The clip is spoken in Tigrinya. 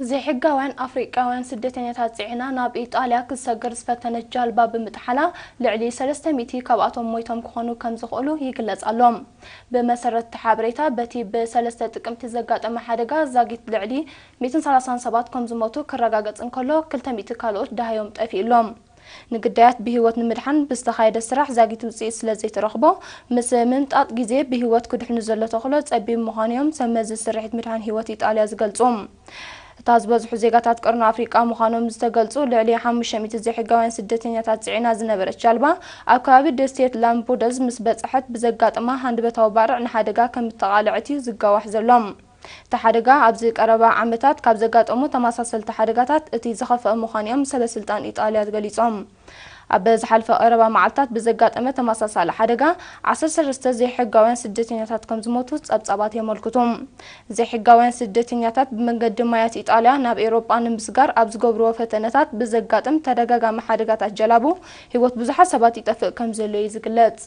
ዘይሕጋውያን ኣፍሪቃውያን ስደተኛታት ጽዒና ናብ ኢጣልያ ክትሰግር ዝፈተነት ጃልባ ብምጥሓላ ልዕሊ ሰለስተ ሚእቲ ካብኣቶም ሞይቶም ክኾኑ ከም ዝኽእሉ ይግለጽ ኣሎ። ብመሰረት እቲ ሓበሬታ፣ በቲ ብሰለስተ ጥቅምቲ ዘጋጠመ ሓደጋ ዛጊት ልዕሊ ሚእትን ሰላሳን ሰባት ከም ዝሞቱ ክረጋገጽ እንከሎ፣ ክልተ ሚእቲ ካልኦት ደሃዮም ጠፊእሎም። ንግዳያት ብህይወት ንምድሓን ብዝተኻየደ ስራሕ ዛጊት ውጽኢት ስለ ዘይተረኽቦ፣ ምስ ምምጣጥ ግዜ ብህይወት ክድሕኑ ዘሎ ተኽእሎ ጸቢብ ምዃኑ እዮም ሰብ መዚ ስርሒት ምድሓን ህይወት ኢጣልያ ዝገልጹ። እታ ዝበዝሑ ዜጋታት ቀርኒ ኣፍሪቃ ምዃኖም ዝተገልጹ ልዕሊ ሓሙሽተ ሚእቲ ዘይሕጋውያን ስደተኛታት ጽዒና ዝነበረት ጃልባ፣ ኣብ ከባቢ ደሴት ላምቡደዝ ምስ በጽሐት ብዘጋጠማ ሃንደበታዊ ባርዕ ንሓደጋ ከም እተቓልዐት እዩ ዝጋዋሕ ዘሎ። እቲ ሓደጋ ኣብዚ ቀረባ ዓመታት ካብ ዘጋጠሙ ተመሳሰልቲ ሓደጋታት እቲ ዝኸፍአ ምዃኑ እዮም ሰበስልጣን ኢጣልያ ገሊጾም። ኣብ ዝሓለፈ ቀረባ መዓልታት ብዘጋጠመ ተመሳሳሊ ሓደጋ ዓሰርተ ሰለስተ ዘይሕጋውያን ስደተኛታት ከም ዝሞቱ ጸብጻባት የመልክቱ። ዘይሕጋውያን ስደተኛታት ብመንገዲ ማያት ኢጣልያ ናብ ኤውሮጳ ንምስጋር ኣብ ዝገብርዎ ፈተነታት ብዘጋጥም ተደጋጋሚ ሓደጋታት ጀላቡ ህይወት ብዙሓት ሰባት ይጠፍእ ከም ዘሎ እዩ ዝግለጽ።